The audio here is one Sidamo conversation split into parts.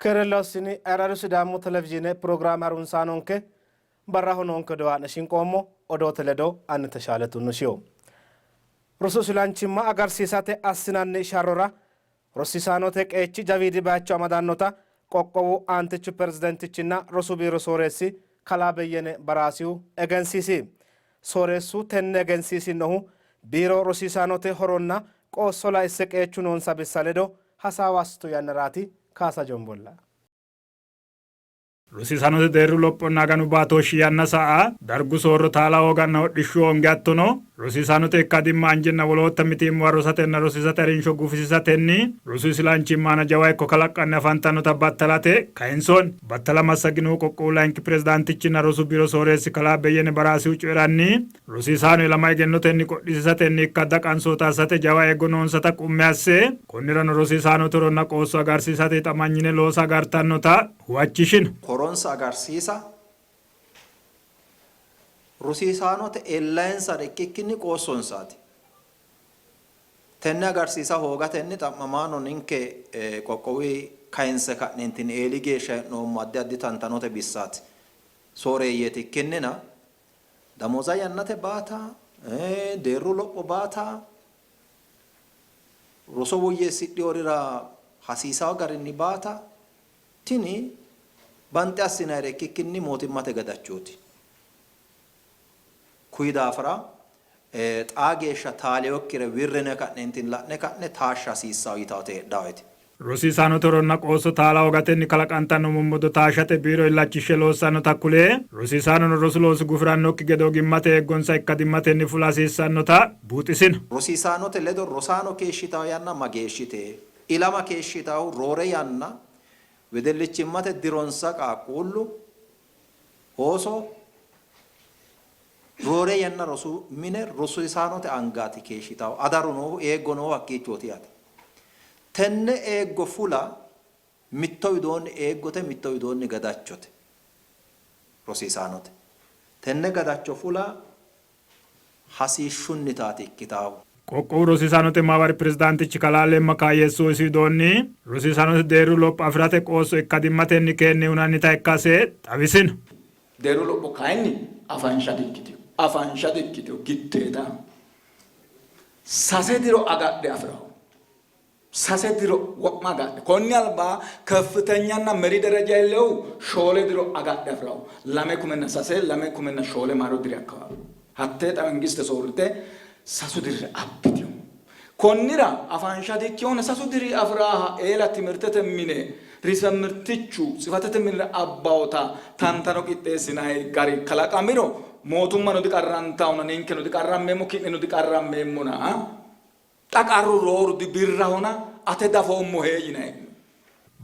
Keere Lossini Ayirradu Sidaamu Televizhiine pirogiraame harunsaanonke barraho noonke odoo haa'ne shinqoommo odoote ledo ani Teshaale Tunnushiho. Rosu silanchimma agarsiisate assinanni sharrora rosiisaanote qeechi jawiidi bayicho amadannota qoqqowu aantichu pirezidentichinna rosu biiro sooreessi kalaa Beyyene Baraasihu egensiisi. Sooreessu tenne egensiisinnohu biiro rosiisaanote horonna qoosso laisse qeechu noonsa bissa ledo hasaawa assitu yannaraati. Kaasa Jombolla. Rosiisaanote deerru lophonna aganu baatooshshi yanna sa''a, dargu soorro taala hooganna hodhishshu hoonge hattono rosiisaanote ikkadimma anjenna wolootta mitiimmuwa rosatenna rosiisate harinsho gufisiisatenni rosu isilanchimma aana jawa hekko kalaqqanni afantannota battalate kayinsoonni. Battala massaginohu qoqqowu layinki pirezidaantichinna rosu biiro sooreessi kalaa Beyyene Baraasihu coyi'ranni, rosiisaano ilama egennotenni qodhisiisatenni ikkadda qansoota assate jawa eeggo noonsata qummi asse, konnirano rosiisaanote horonna qoosso agarsiisate hixamanyine loosa agartannota huwachishino. Horonsa agarsiisa rosiisaanote ellayinsara ikkikkinni qoossonsaati. Tenne agarsiisa hoogatenni xa'mamaano ninke qoqqowi kayinse ka'neentinni eeli geeshsha hee'noommo addi addi tantanote bissaati sooreeyyeeti ikkinnina damooza yannate baata, deerru lopho baata, roso woyyeessidhinorira hasiisawo garinni baata tini banxe assinayire ikkikkinni mootimmate gadachooti. Kuyi daafira xaa geeshsha taalinokkire wirrine ka'neentinni la'ne ka'ne taashsha hasiissanno yitawoti heedhawoeti. Rosiisaanote horonna qoosso taala hoogatenni kalaqantanno mommoddo taashshate biiro illachishshe loossannota kule, rosiisaanono rosu loosi gufi'rannokki gede ogimmate eeggonsa ikkadimmatenni fula hasiissannota buuxisino. Rosiisaanote ledo rosaano keeshshitawo yanna mageeshshite? Ilama keeshshitawohu roore yanna wedellichimmate dironsa qaaqquullu ooso roore yanna rosu mine rosiisaanote angaati keeshshitawo. Adaru noohu eeggo noohu hakkiichooti yaate. Tenne eeggo fula mitto widoonni eeggote mitto widoonni gadachote rosiisaanote. Tenne gadacho fula hasiishshunnitaati ikkitaahu. Qoqqowu rosiisaanote maamari pirezidaantichi kalaa Lemma Kaayyeessu isi widoonni, rosiisaanote deerru lopho afi'rate qoosso ikkadimmatenni keenne uyinannita ikkase xawisino. Deerru lopho kayinni afansha dikkitino. Afansha dikkitino, giddeeta. Sase diro agadhe afi'ranno. Sase diro wo'ma agadhe. Konni alba keffitenyanna meri dereja iillehu shoole diro agadhe afi'ranno. Lame kumenna sase, lame kumenna shoole maaro diri akkawaabi. Hattee xa mangiste soorrite sasu dirira abbitino. Konnira afansha dikkinona sasu diri afi'raaha eela timirtete mine risemirtichu tsifatete minira abbawota tantano qixxeessinanni gari kalaqamiro mootummano diqarrantawona ninkeno diqarrammeemmo ki'neno diqarrammeemmona xa qarru rooru dibirrahona ate dafoommohe yinanni.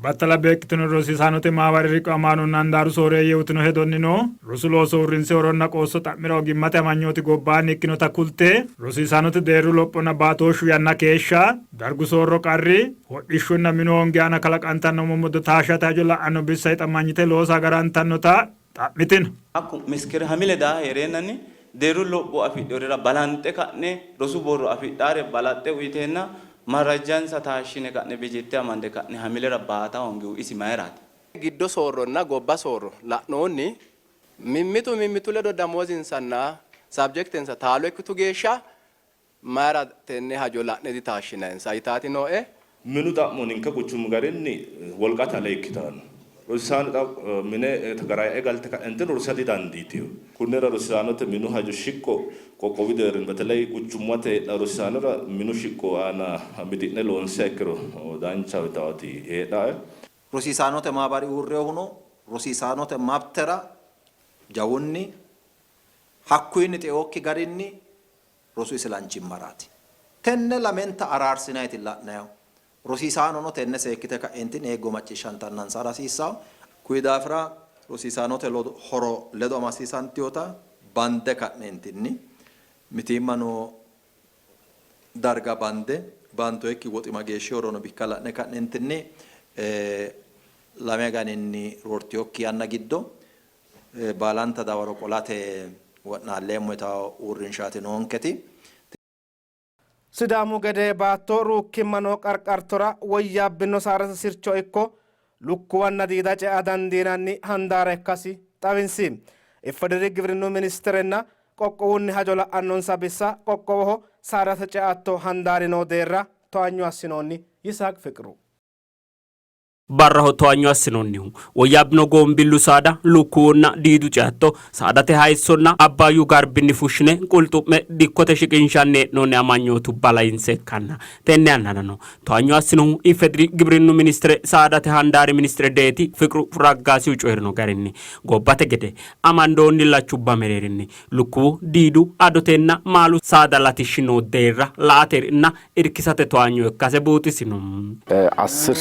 Battala beeqqitino rosiisaanote maamari riqiwamaanonna handaaru sooreeyye uytino hedonnino, rosu looso uurrinse horonna qoosso xa'mira ogimmate amanyooti gobbaanni ikkinota kulte, rosiisaanote deerru lophonna baatooshshu yanna keeshsha, dargu soorro qarri, hodhishshunna minu hoongi aana kalaqantanno mommoddo taashshate hajo la'anno bissa hixamanyite loosa agarantannota xa'mitino. Hakku Mesikeremi hamile daa hee'reennanni deerru lopho afidhinorira balanxe ka'ne rosu borro afidhaare balaxxe uyiteenna marrajjansa taashshine ka'ne bejette amande ka'ne hamilera baata hoongihu isi mayiraati? Giddo soorronna gobba soorro la'noonni mimmitu mimmitu ledo damoozinsanna sabjektensa taalo ikkitu geeshsha mayira tenne hajo la'ne ditaashshinayinsa yitaati nooe. Minu xa'mo ninke quchumu garinni wolqate ale ikkitanno. Rosiisaano xa mine tagaraa'e galte ka'entino rosa didandiitino. Kunnira rosiisaanote minu hajo shiqqo qoqqowu deerrinni beteley quchummate heedhanno rosiisaanora minu shiqqo aana mixi'ne loonsiha ikkiro danchaho yitaati heedhae. Rosiisaanote maabari uurrinohuno rosiisaanote mabtera jawunni hakkuyinni xeokki garinni rosu isilanchimmaraati. Tenne lamenta araarsinayiti la'nayihu. Rosiisaanono tenne seekkite ka'entinni eeggo macciishshantannansara hasiissanno. Kuyi daafira rosiisaanote horo ledo amasiisantinota bande ka'neentinni mitiimma noo darga bande baantoyikki woxi mageeshshihorono bikka la'ne ka'neentinni lame aganinni roortinokki yanna giddo baalanta dawaro qolate wo'naalleemmo yitanno uurrinshaati noonketi. Sidaamu gedee baatto ruukkimma noo qarqartora woyyaabbino saadate sircho ikko Lukkuwanna diida cea dandiinanni handaara ikkasi xawinsi. IFDR Giwirinnu Ministerenna qoqqowunni hajo la'annonsa bissa qoqqowoho saadate ceatto handaari noo deerra towanyo assinoonni. Yisaaq Fiqru. Barraho towanyo assinoonnihu woyyaabbino goombillu saada, lukkuwunna diidu ceatto, saadate hayissonna Abbaayyu garbinni fushshine qulxu'me dikkote shiqinshanni hee'noonni amanyootubba lainse ikkanna tenne yannarano towanyo assinohu IFEDRI Gibrinnu Ministire Saadate Handaari Ministire Deeti Fiqru Raggaasihu coyi'rino garinni gobbate gede amandoonni illachubba mereerinni lukkuwu, diidu, adotenna maalu saada latishshi noo deerra la''atenna irkisate towaanyo ikkase buuxisino. አስር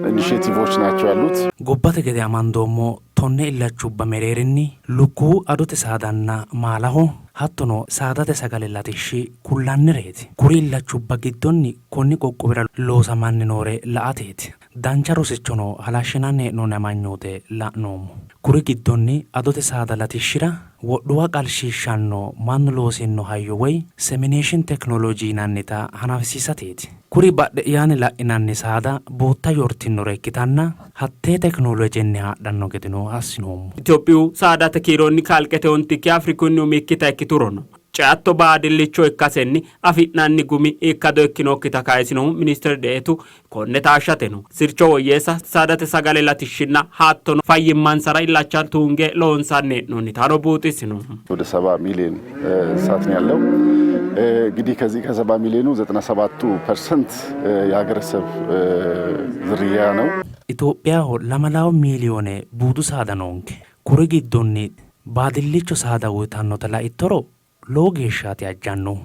ኢኒሼቲቮች ናቸው ያሉት። Gobbate gede amandoommo tonne illachubba mereerinni lukkuwu, adote saadanna maalaho hattono saadate sagale latishshi kullannireeti. Kuri illachubba giddonni konni qoqqowira loosamanni noore la''ateeti. Dancha rosichono halashshinanni hee'noonni amanyoote la'noommo. Kuri giddonni adote saada latishshira wodhuwa qalshiishshanno mannu loosinno hayyo woy semination technology yinannita hanafisiisateeti. Kuri badhe'yaanni la'inanni saada bootta yortinnore ikkitanna hattee tekinoolojenni haadhanno gedeno assinoommo. Itophiyu saadate kiironni kalqete ontikki Afrikunni umikkita ikkiturono ceatto baadillicho ikkasenni afi'nanni gumi ikkado ikkinokkita kayisinohu Minister Dieetu, konne taashshateno sircho woyyeessa, saadate sagale latishshinna hattono fayyimmansara illacha tunge loonsanni hee'noonnitano buuxisino. ወደ 70 ሚሊዮን እንስሳት ነው ያለው። እንግዲህ ከዚህ ከ70 ሚሊዮኑ 97ቱ ፐርሰንት የሀገረሰብ ዝርያ ነው። Itophiyaho lamalawo miiliyoone buudu saada noonke. Kuri giddonni baadillicho saada uytannota laittoro lowo geeshshaati ajjannohu.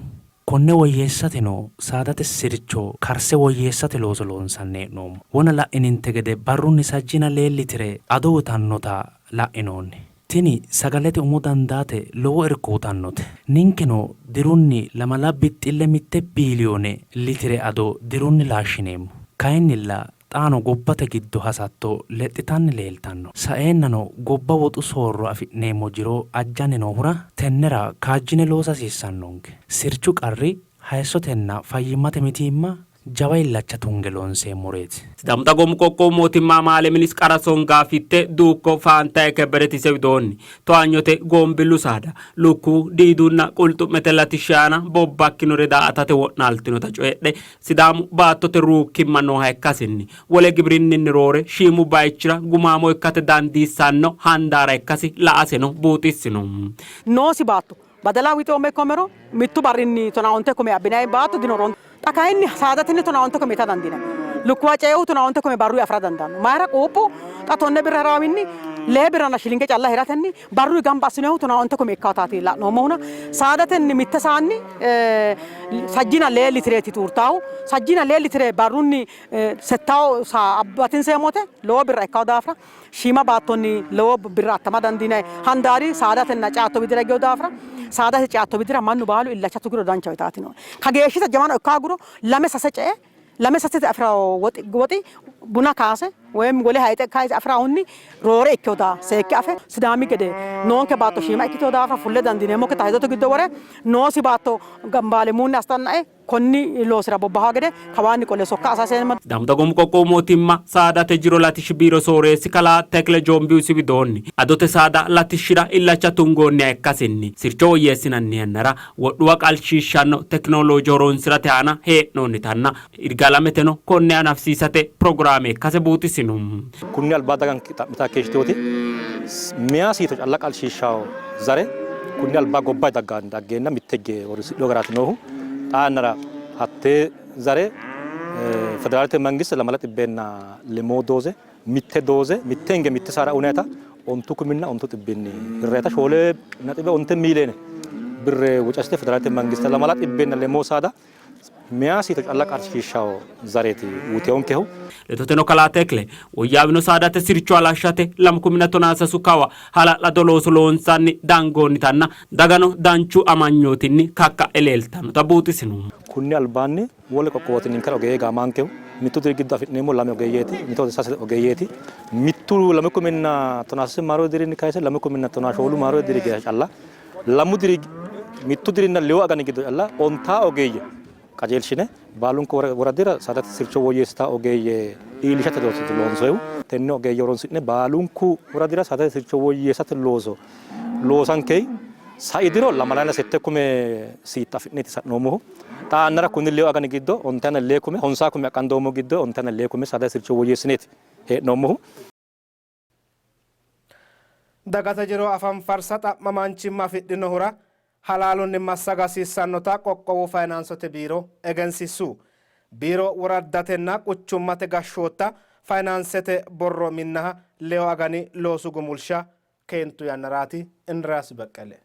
Konne woyyeessateno saadate sircho karse woyyeessate looso loonsanni hee'noommo. Wona la'ininte gede barrunni sajjina lee litire ado uytannota la'inoonni. Tini sagalete umo dandaate lowo irko uytannote. Ninkeno dirunni lamala bixxille mitte biiliyoone litire ado dirunni laashshineemmo. Kayinnilla xaano gobbate giddo hasatto lexxitanni leeltanno. Saeennano gobba woxu soorro afi'neemmo jiro ajjanni noohura tennera kaajjine loosa hasiissannonke. Sirchu qarri, hayissotenna fayyimmate mitiimma jawa illacha tunge loonseemmoreeti. Sidaamu Dagoomu Qoqqowu Mootimma Amaale Mini Qara Songaafitte Dukko Faantaye Kebbedeti ise widoonni towaanyote goombillu saada, lukkuwu, diidunna qulxu'mete latishshi aana bobbakkinore daa''atate wo'naaltinota coyidhe, Sidaamu baattote ruukkimma nooha ikkasinni wole gibrinninni roore shiimu bayichira gumaamo ikkate dandiissanno handaara ikkasi la''aseno buuxissino. Noosi baatto badala wixoome ikkoomero mittu barrinni 15 kume abbinanni baatto dino. Xa kayinni saadatenni 15 kume ita dandiinanni. Lukkuwa ceehu 15 kume barruyi afira dandaanno. Mayira quuphu xa 10 birra hiraawinni 6 birranna shilinge calla hiratenni barruyi gamba assinohu 15 kume ikkawtaati la'noommohuna saadatenni mitte saanni sajjina 2 litireeti xuurtaahu. Sajjina 2 litire barrunni settawo saa batinseemmote lowo birra ikkawo daafira shiima baattonni lowo birra attama dandiinanni handaari saadatenna ceatto widira higewo daafira saadate ceatto widira mannu baalu illacha tugiro danchaho yitaati nooe. Kageeshshita jamano ikka hooguro lame sase ce''e lame sasete afi'rawo woxi buna kaase woyim wole hayixe kayise afi'rawunni roore ikkewo daa seekke afe Sidaami gede noonke baatto shiima ikkitewo daafira fulle dandiineemmokkita hedote giddo wore noosi baatto gambaalimunni astannae konni loosira bobbahawo gede kawaanni qole sokka sayiseemmo. Sidaamu Dagoomu Qoqqowu Mootimma Saadate Jiro Latishshi Biiro Sooreessi Kalaa Tekle Joombiyu isi widoonni, adote saada latishshira illacha tungoonniha ikkasinni sircho woyyeessinanni yannara wodhuwa qalshiishshanno tekinolooje horoonsi'rate aana hee'noonnitanna Irgaalameteno konne hanafisiisate pirogiraame ikkase buuxisino. Kunni alba daganke xa'mitanni keeshshitinoti meyaa siito calla qalshiishshanno zare kunni alba gobba daggeenna mitte higge horonsidhino garaati noohu. Xaa yannara hattee zare federaalete mangiste lamala xibbenna lemoo dooze mitte dooze mitte hinge mitte saara uyinayita ontu kuminna ontu xibbinni hirrayita 4.9 miiliyoone birre woce assite federaalete mangiste lamala xibbenna lemoo saada meyaa siito calla qalshiishshawo zareeti uyitewonkehu. Ledoteno kalaa Tekle, woyyaawino saadate sircho halashshate lamu kuminna tonaa sasu kawa hala'lado looso loonsanni dangoonnitanna dagano danchu amanyootinni kakka'e leeltannota buuxisino. Kunni albaanni wole qoqqowooti ninkera ogeeyye gaamankehu mittu diri giddo afi'neemmo lame ogeeyyeeti, mito sase ogeeyyeeti. Mittu lame kuminna tonaa sase maarote dirinni kayise lame kuminna tonaa shoolu maarote diri geeshsha calla lamu diri mittu dirinna lewu agani giddo calla ontaa ogeeyye Qajeelshine baalunku woradira saadate sircho woyyeessitaa ogeeyye iillishate loosooti loonsoyihu. Tenne ogeeyye horonsi'ne baalunku woradira saadate sircho woyyeessate looso loosanke sai diro lamalayina sette kume siitta afi'neeti sa'noommohu. Xaa yannara kunni leewu agani giddo ontayina lee kume honsaa kume aqandoommo giddo ontayina lee kume saadate sircho woyyeessineeti hee'noommohu. Dagate jiro afanfarsa xa'mamaanchimma afidhinohura halaalunni massaga hasiissannota qoqqowu fayinaansote biiro egensiissu. Biiro woraddatenna quchummate gashshootta fayinaansete borro minnaha leewu agani loosu gumulsha keentu yannaraati. Indiriyaas Beqqele.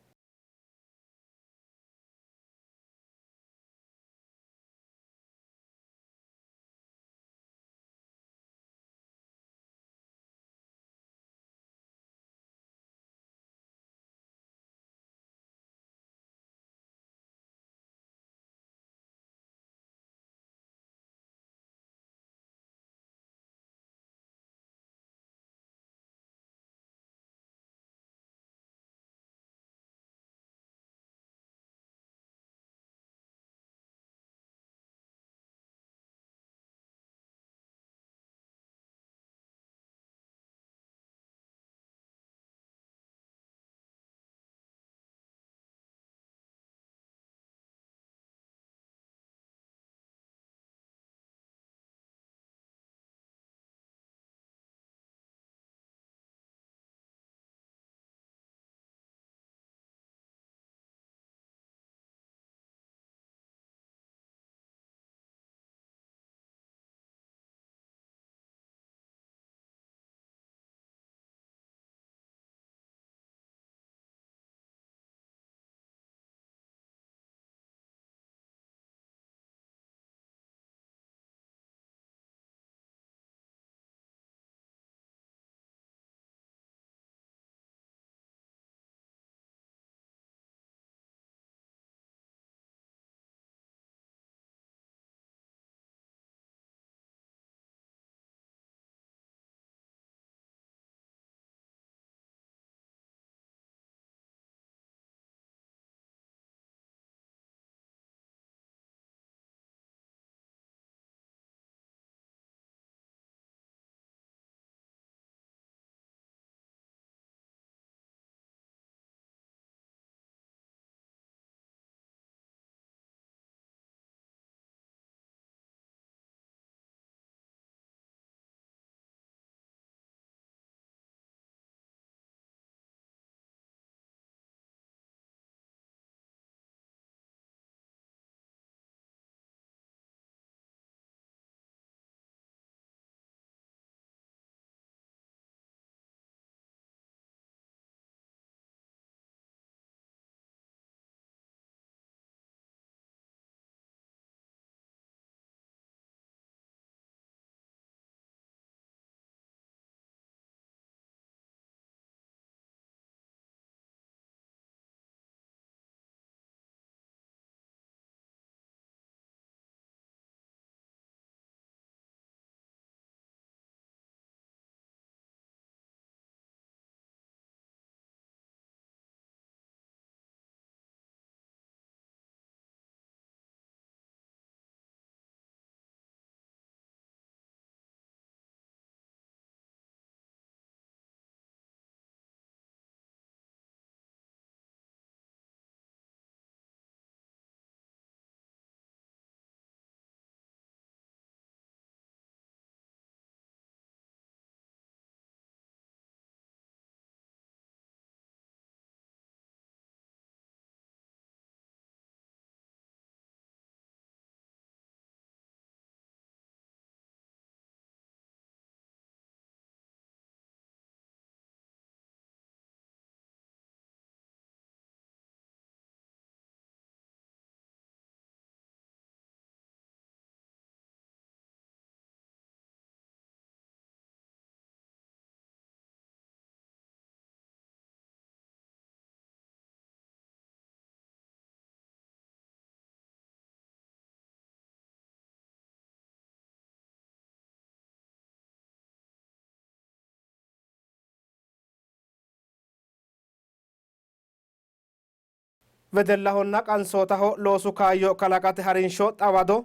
Wedellahonna qansootaho loosu kaayyo kalaqate harinsho xawado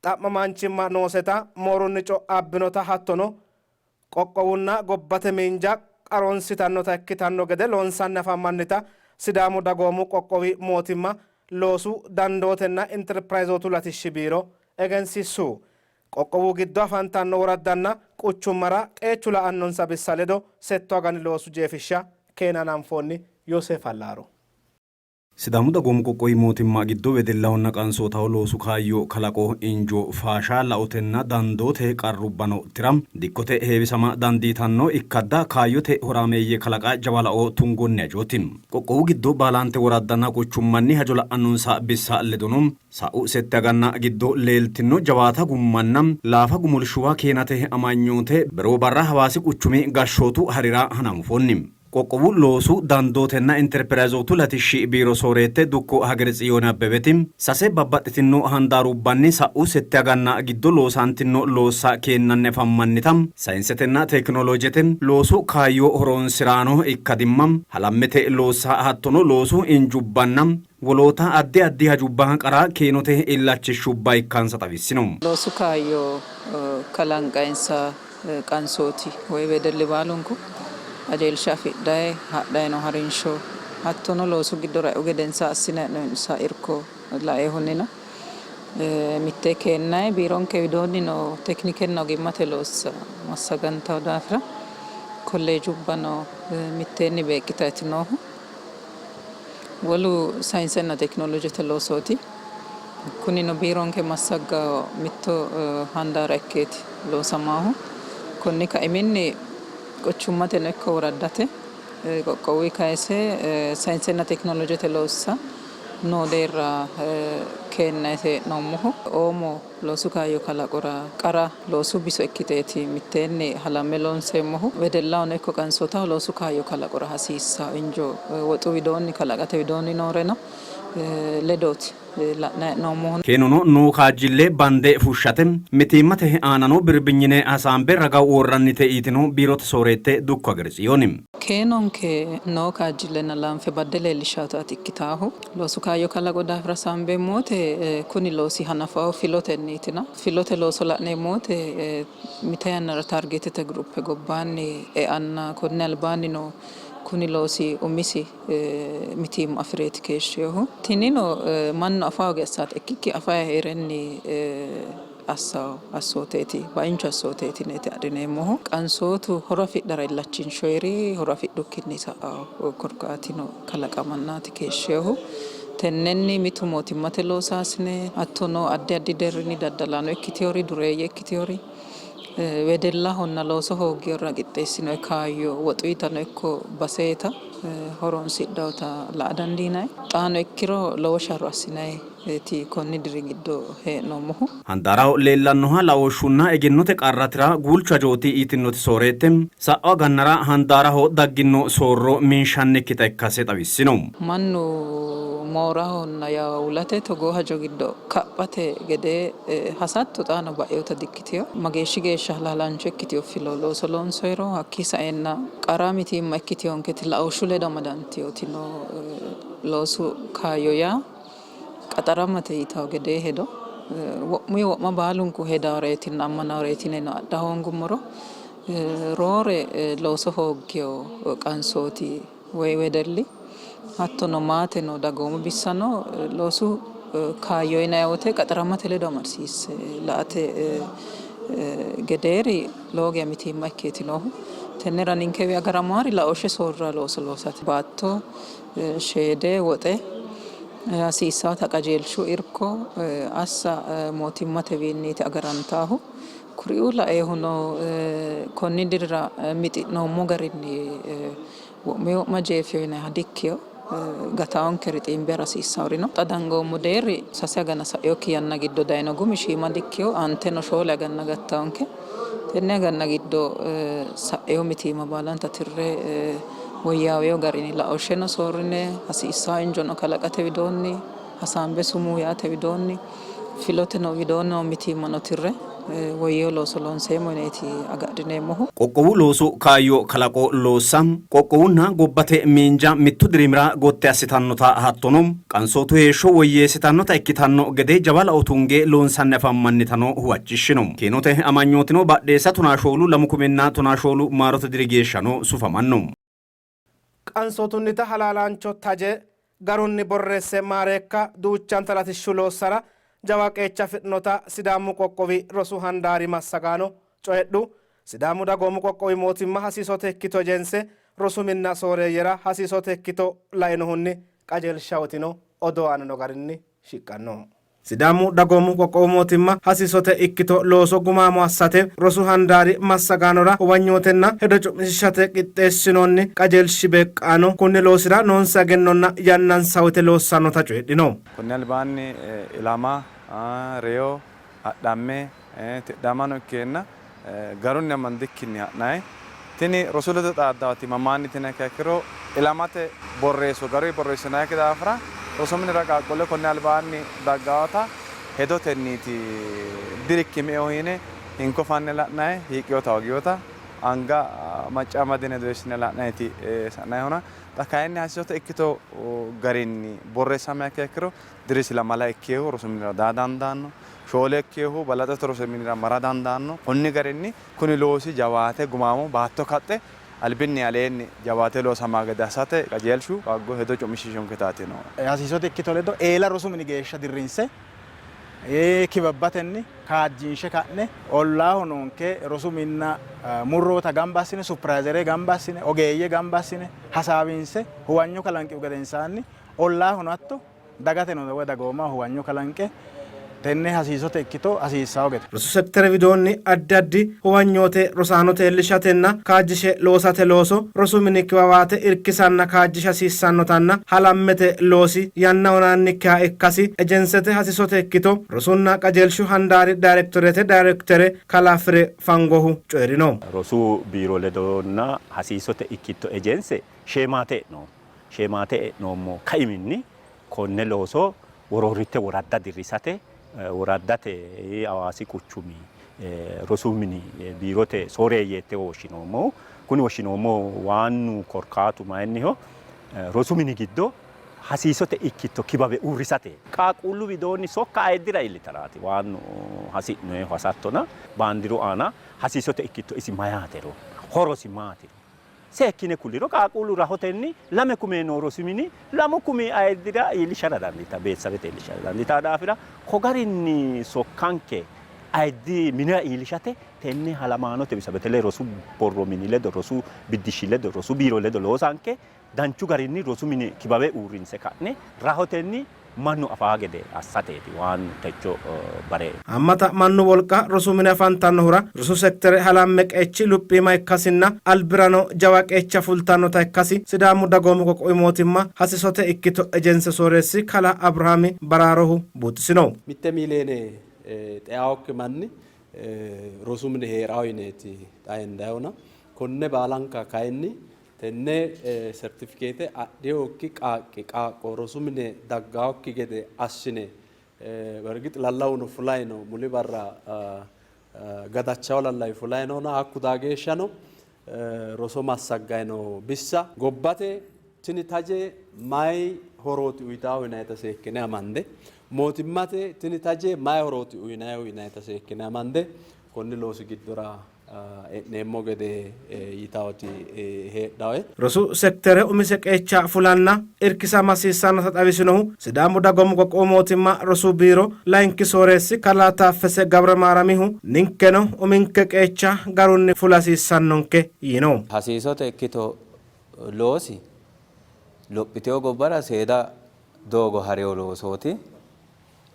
xa'mamaanchimma nooseta moorunni co'aabbinota hattono qoqqowunna gobbate miinja qaroonsitannota ikkitanno gede loonsanni afammannita Sidaamu Dagoomu Qoqqowi Mootimma Loosu Dandootenna Interpirayzootu Latishshi Biiro egensiissu. Qoqqowu giddo afantanno woraddanna quchummara qeechu la'annonsa bissa ledo settu agani loosu jeefishsha keena hananfoonni. Yooseef Allaaro. Sidaamu Dagoomu Qoqqowi Mootimma giddo wedellahonna qansootaho loosu kaayyo kalaqo, injo faasha, laotenna dandoote qarrubbano tira, dikkote heewisama dandiitanno ikkadda kaayyote horaameeyye kalaqa jawa lao tungoonni hajooti. Qoqqowu giddo baalante woraddanna quchummanni hajo la'annonsa bissa ledono sa'u sette aganna giddo leeltino jawaata gummanna laafa gumulshuwa keenate amanyoote beroo barra Hawaasi quchumi gashshootu harira hananfoonni. Qoqqowu Loosu, Dandootenna Interpirayzootu Latishshi Biiro Sooreette Dukko Hageretsiyooni Abbebeti, sase babbaxxitinno handaarubbanni sa'u sette aganna giddo loosantinno loossa keennanni afammannita, sayinsetenna tekinoloojete, loosu kaayyo horoonsi'raano ikkadimma, halammete loossa hattono loosu injubbanna woloota addi addi hajubba qara keenote illachishshubba ikkansa xawissino. Loosu kaayyo kalanqansa qansooti woy wedelli baalunku qajeelsha afidhayi hadhayi noo harinsho hattono loosu giddora e'u gedensaa assinanni hee'noonninsa irko lainohunnino mitte keennayi biironke widoonni noo tekinikenna ogimmate loossa massagantanno daafira kolleejubbano mitteenni beeqqitayti noohu. Wolu sayinsenna tekinolojete loosooti. Kunino biironke massagganno mitto handaara ikkeeti loosamaahu. Konni kaiminni quchummateno ikko woraddate qoqqowuyi kayise sayinsenna tekinolojete loossa noo deerra keennayiti hee'noommohu. Oomo Loosu kaayyo kalaqora qara loosu biso ikkiteeti mitteenni halamme loonseemmohu. Wedellahono ikko qansootaho loosu kaayyo kalaqora hasiissanno injo woxu widoonni kalaqate widoonni nooreno ledooti la'nanni hee'noommohu. Keenono noo kaajjille bande fushshate mitiimmate aanano birbinyine hasaambe raga worrannite yitino biirote sooreette dukko Hageretsiyooni. Keenonke noo kaajjillenna laanfe badde leellishshaataati ikkitaahu. Loosu kaayyo kalaqo daafira hasaambeemmo wote kuni loosi hanafahu filotenniitina. Filote looso la'neemmo wote mite yannara taargeetete giruppe gobbaanni eanna konni albaannino kuni loosi umisi mitiimma afi'reeti keeshshinohu. Tinino mannu afa hooge assaata ikkikki afayi hee'renni assanno assooteeti, baincho assooteeti yineeti adhineemmohu. Qansootu horo afidhara illachinshoyiri horo afidhukkinni sa'anno korkaatino kalaqamannaati keeshshinohu. Tennenni mitu mootimmate loosaasine hattono addi addi deerrinni daddalaano ikkitinori, dureeyye ikkitinori wedellahonna looso hoogginorira qixxeessinoyi kaayyo woxuyitano ikko baseeta horonsidhannota la''a dandiinanni. Xaano ikkiro lowo sharro assinanni ti konni diri giddo hee'noommohu. Handaaraho leellannoha laooshshunna egennote qarra tira guulchu hajooti yitinnoti sooreette, sa'u agannara handaaraho dagginno soorro minshannikkita ikkase xawissino. Mannu moorahonna yaawulate togoo hajo giddo kaphate gedee hasatto xaano ba'inota dikkitino. Mageeshshi geeshsha halaalaancho ikkitino filo looso loonsoyiro hakkii saeenna qara mitiimma ikkitinonketi laooshshu ledo amadantinoti loosu kaayyo yaa qaxaramate yitanno gedee hedo wo'muyi wo'ma baalunku hedaworeetinna ammanaaworeeti yineno adha hoongummoro roore looso hooggino qansooti woyi wedelli hattono maateno dagoomu bissano loosu kaayyo yinanni wote qaxaramate ledo amadisiisse la''ate gedeeri lowo geya mitiimma ikkeeti noohu. Tennera ninkewi agaramaari laooshshe soorra looso loosate baatto sheede woxe hasiissaata qajeelshu irko assa mootimmatewiinniiti agarantaahu. Kuriuu laehuno konni dirira mixi'noommo garinni wo'muyi wo'ma jeefino yinanniha dikkino. Gataankeri xiimbe hasiissaari no. Xa dangoommo deerri sase agana sa'inokki yanna giddo dayino gumi shiima dikkino. Aanteno 4 aganna gattaanke. Tenne aganna giddo sa'ino mitiimma baalanta tirre woyyaawino garinni laooshsheno soorrine hasiissanno injono kalaqate widoonni hasaambe sumuu yaate widoonni filoteno widoonni noo mitiimmano tirre Woyyeewo looso loonseemmo yineeti agadhineemmohu. Qoqqowu loosu kaayyo kalaqo loossa qoqqowunna gobbate miinja mittu dirimira gotti assitannota hattono qansootu heeshsho woyyeessitannota ikkitanno gede jawa lao tunge loonsanni afammannitano huwachishshino. Keenote amanyootino Badheessa tonaa shoolu lamu kuminna 14 maarote diri geeshshano sufamanno. Qansootunnita halaalaancho taje garunni borreesse maareekka duuchanta latishshu loossara jawa qeecha afidhinota Sidaamu qoqqowi rosu handaari massagaano coyidhu. Sidaamu dagoomu qoqqowi mootimma hasiisote ikkito ejense rosu minna sooreeyyera hasiisote ikkito lainohunni qajeelsha uytino. Odoo aanino garinni shiqqanno. Sidaamu dagoomu qoqqowu mootimma hasiisote ikkito looso gumaamo assate rosu handaari massagaanora huwanyootenna hedo cu'mishiishate qixxeessinoonni qajeelshi beeqqaano kunni loosira noonsa egennonna yannansa uyte loossannota coyidhino. Konni albaanni ilama, reyo, adhamme, tidhamano ikkeenna garunni amandikkinni ha'nanni. Tini rosu ledo xaaddaati mamaanni tini ikkiha ikkiro ilamate borreesso garunni borreessinannikki daafira rosu minira qaaqquulle konni albaanni daggaata hedotenniiti dirikki me'eho yine hinko fanne la'nanni hiiqqinota hoogginota anga macca amadine doyissine la'nanniti sa'nannihuna xa kayinni hasiisote ikkito garinni borreessamiha ikkiha ikkiro dirisi lamala ikkinohu rosu minira daa dandaanno, shoole ikkinohu balaxote rosi minira mara dandaanno. Konni garinni kuni loosi jawaate gumaamo baatto kaxxe albinni aleenni jawaate loosamanno gede assate qajeelshu qaaggo hedo cu'mishiishonketaati noohu. Hasiisote ikkito ledo eela rosu mini geeshsha dirrinse kibabbatenni kaajjinshe ka'ne ollaaho noonke rosu minna murroota gamba assine, supirayizere gamba assine, ogeeyye gamba assine hasaawinse huwanyo kalanqihu gedensaanni ollaahono hatto dagateno woy dagoomaho huwanyo kalanqe tenne hasiisote ikkito hasiissawo gede. Rosu sektere widoonni addi addi huwanyoote rosaanote iillishatenna kaajjishe loosate looso rosu mini kiwawaate irkisanna kaajjisha hasiissannotanna halammete loosi yanna hunannikkiha ikkasi ejensete hasiisote ikkito rosunna qajeelshu handaari dayrektoreete dayrektere kalaa Fire Fangohu coyi'rino. Rosu biiro ledonna hasiisote ikkito ejense sheemaate e'noommo. Sheemaate e'noommo kaiminni konne looso woroorritte woradda dirrisate woraddate Hawaasi quchumi rosu mini biirote sooreeyyeette woshshinoommohu. Kuni woshshinoommohu waannu korkaatu mayinniho? Rosu mini giddo hasiisote ikkito kibabe uurrisate. Qaaqquullu widoonni sokka ayiddira iillitaraati waannu hasi'noehu hasattona baandiru aana hasiisote ikkito isi mayaatero, horosi maatiro seekkine kulliro qaaqquullu rahotenni 2,000 noo rosi mini 2,000 ayiddira iillishara dandiitanno, beetisabete iillishara dandiitanno daafira ko garinni sokkanke ayiddi minira iillishate tenne halamaanote bissa betele rosu borro mini ledo, rosu biddishshi ledo, rosu biiro ledo loosanke danchu garinni rosu mine kibawe uurrinse ka'ne rahotenni mannu afaa gede assateeti waannu techo bare. Haammata mannu wolqa rosu mine afantannohura rosu sektere halamme qeechi luphiima ikkasinna albirano jawa qeecha fultannota ikkasi Sidaamu Dagoomu Qoqqowi Mootimma Hasiisote Ikkito Ejense Sooreessi Kalaa Abrahaami Baraarohu buuxisino. Mitte miiliyeene xeaokki manni rosu mine hee'rawo yineeti xa hendayihuna, konne baalanka kayinni tenne sertifikeete adhinokki qaaqqi qaaqqo rosu mine daggaokki gede assine bergix lallawuno fulayi no, muli barra gadachawo lallawi fulayi noona hakku daa geeshshano roso massaggayi noo bissa gobbate tini taje mayi horooti uyitawo yinayita seekkine amande, mootimmate tini taje mayi horooti uyinayihu yinayita seekkine amande konni loosi giddora e'neemmo gede yitawoti heedhawe. Rosu sektere umise qeecha fulanna irkisama hasiissannota xawisinohu Sidaamu Dagoomu Qoqqowu Mootimma Rosu Biiro Layinki Sooreessi Kalaa Taaffese Gabremaaramihu, ninkeno uminke qeecha garunni fula hasiissannonke yiino. Hasiisote ikkito loosi lophitino gobbara seeda doogo harino loosooti.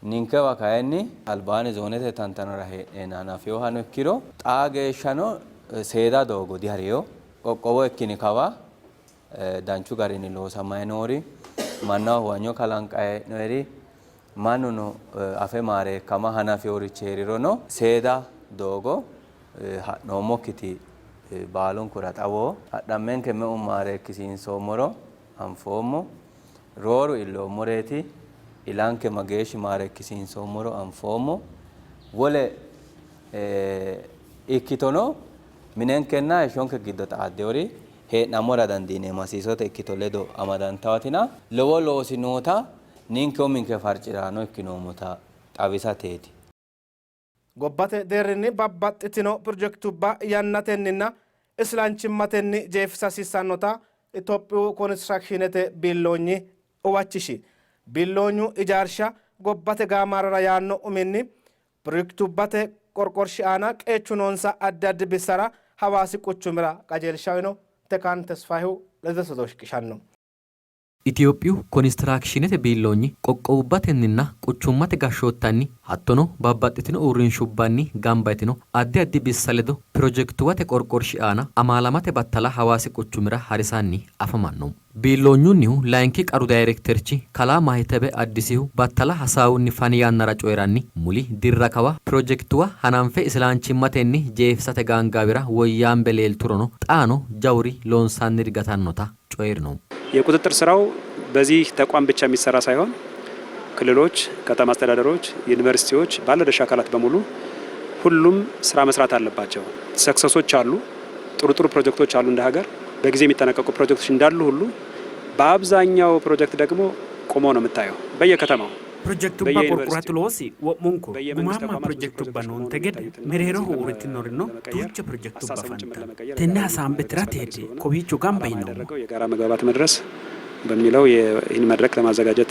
Ninkewa kayinni albaanni zoonete tantanora hee'neenna hanafinohano ikkiro xaa geeshshano seeda doogo diharino. Qoqqowo ikkini kawa danchu garinni loosamanni noori, mannaho huwanyo kalanqanni hee'noyiri, mannuno afe maareekkama hanafinorichi hee'rirono seeda doogo ha'noommokkiti baalunkura xawoho. Adhammenke meu maareekkisiinsoommoro anfoommo. Rooru illoommoreeti, ilanke mageeshshi maareekkisiinsoommoro anfoommo. Wole ikkitono minenkenna heeshshonke giddo xaaddinori hee'nammora dandiineemmo hasiisote ikkito ledo amadantawatina lowo loosi noota ninke uminke farciraano ikkinoommota xawisateeti. Gobbate deerrinni babbaxxitino pirojekitubba yannatenninna islanchimmatenni jeefisa hasiissannota Itophiyu Konisitirakshiinete biilloonyi huwachishi. Biilloonyu ijaarsha gobbate gaamaarrara yaanno uminni pirojekitubbate qorqorshi aana qeechu noonsa addi addi bissara Hawaasi quchumira qajeelsha uyno. Tekaan Tesfayehu ledote odoo shiqishanno. Itophiyu konistiraakshiinete biilloonyi qoqqowubbatenninna quchummate gashshoottanni hattono babbaxxitino uurrinshubbanni gamba yitino addi addi bissa ledo pirojekituwate qorqorshi aana amaalamate battala Hawaasi quchumira harisanni afamanno. Biilloonyunnihu layinki qaru dayirekterchi kalaa Mahitebe Addisihu battala hasaawunni fani yannara coyi'ranni, muli dirra kawa pirojekituwa hananfe isilaanchimmatenni jeefisate gaangaawira woyyaambe leelturono xaano jawuri loonsanniri gatannota coyi'rino. የቁጥጥር ስራው በዚህ ተቋም ብቻ የሚሰራ ሳይሆን ክልሎች፣ ከተማ አስተዳደሮች፣ ዩኒቨርሲቲዎች፣ ባለድርሻ አካላት በሙሉ ሁሉም ስራ መስራት አለባቸው። ሰክሰሶች አሉ፣ ጥሩ ጥሩ ፕሮጀክቶች አሉ፣ እንደ ሀገር በጊዜ የሚጠናቀቁ ፕሮጀክቶች እንዳሉ ሁሉ በአብዛኛው ፕሮጀክት ደግሞ ቆሞ ነው የምታየው በየከተማው Pirojekitubba qorqorate loosi wo'munku gumaamma pirojekitubba noonte gede mereeroho uurritinorino duucha pirojekitubba afantanno. Tenne hasaambe tirateeti kowiicho gamba yinoommohu. የጋራ መግባባት መድረስ በሚለው ይህን መድረክ ለማዘጋጀት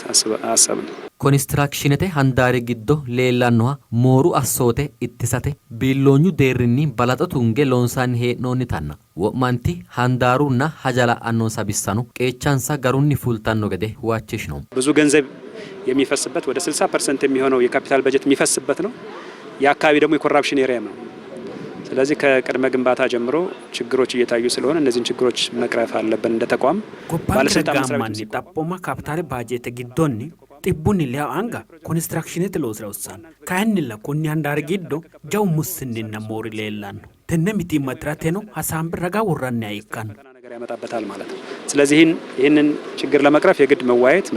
አሰብን። Konistiraakshiinete handaari giddo leellannoha mooru assoote ittisate biilloonyu deerrinni balaxo tunge loonsanni hee'noonnitanna wo'manti handaarunna haja la'annonsa bissano qeechansa garunni fultanno gede huwachishino. ብዙ ገንዘብ የሚፈስበት ወደ 60 ፐርሰንት የሚሆነው የካፒታል በጀት የሚፈስበት ነው። የአካባቢ ደግሞ የኮራፕሽን ኤሪያም ነው። ስለዚህ ከቅድመ ግንባታ ጀምሮ ችግሮች እየታዩ ስለሆነ እነዚህን ችግሮች መቅረፍ አለብን እንደ ተቋም Gobbankera ባለስልጣን መስሪያ ቤት gaammanni xaphooma kapitaale baajeette giddonni xibbunni leau anga konistiraakshiinete loosira hossanno. Kayinnilla konni handaari giddo jawu mussinninna moori leellanno. Tenne mitiimma tirateno hasaambe raga worranniha ikkanno. ነገር ያመጣበታል ማለት ነው። ስለዚህ ይህንን ችግር ለመቅረፍ የግድ መዋየት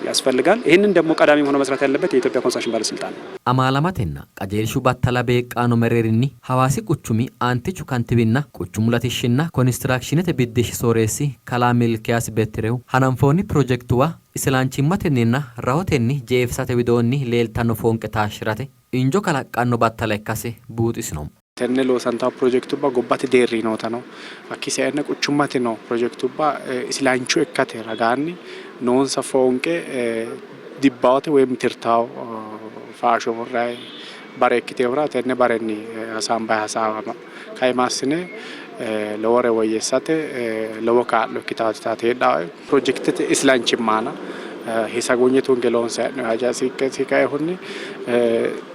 ያስፈልጋል። ይህንን ደግሞ ቀዳሚ ሆኖ መስራት ያለበት የኢትዮጵያ ኮንስትራክሽን ባለስልጣን ነው። Amaalamatenna qajeelshu battala beeqqaano mereerinni Hawaasi quchumi aantichu kantiibinna quchumu latishshinna konistiraakshiinete biddishshi sooreessi kalaa Milkiyaas Bettirehu hananfoonni pirojekituwa isilanchimmatenninna rahotenni jeefisate widoonni leeltanno foonqe taashshi'rate injo kalaqqanno battala ikkase buuxisino. Tenne loosantawo pirojekitubba gobbate deerri nootano hakkii saenna quchummate noo pirojekitubba isilancho ikkate ragaanni noonsa foonqe dibbawote woyim tirtawo faasho worrayi bare ikkitehura tenne barenni hasaambayi hasaawa kaima assine lowore woyyeessate lowo kaa'lo ikkitaati heedhawe pirojekitete isilanchimma aana hisagonye tunge loonsayi hee'noyi haja kaehunni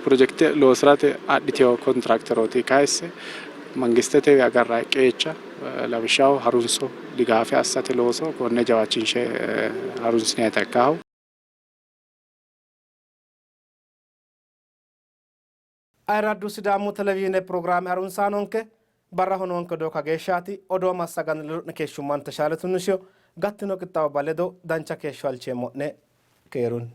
pirojekite loosirate adhitewo kontiraakterooti kayisse mangistete agarrayi qeecha lawishshaho harunso digaafe assate looso konne jawaachinshe harunsinayita ikkahu. Ayirraddu Sidaamu televizhiine pirogiraame harunsaanonke barraho noonke odoo kageeshshaati. Odoo massaganni ledo'ne keeshshumman Teshaale Tunnisiyo gattino qixxaawubba ledo dancha keeshsho halcheemmo'ne keerunni.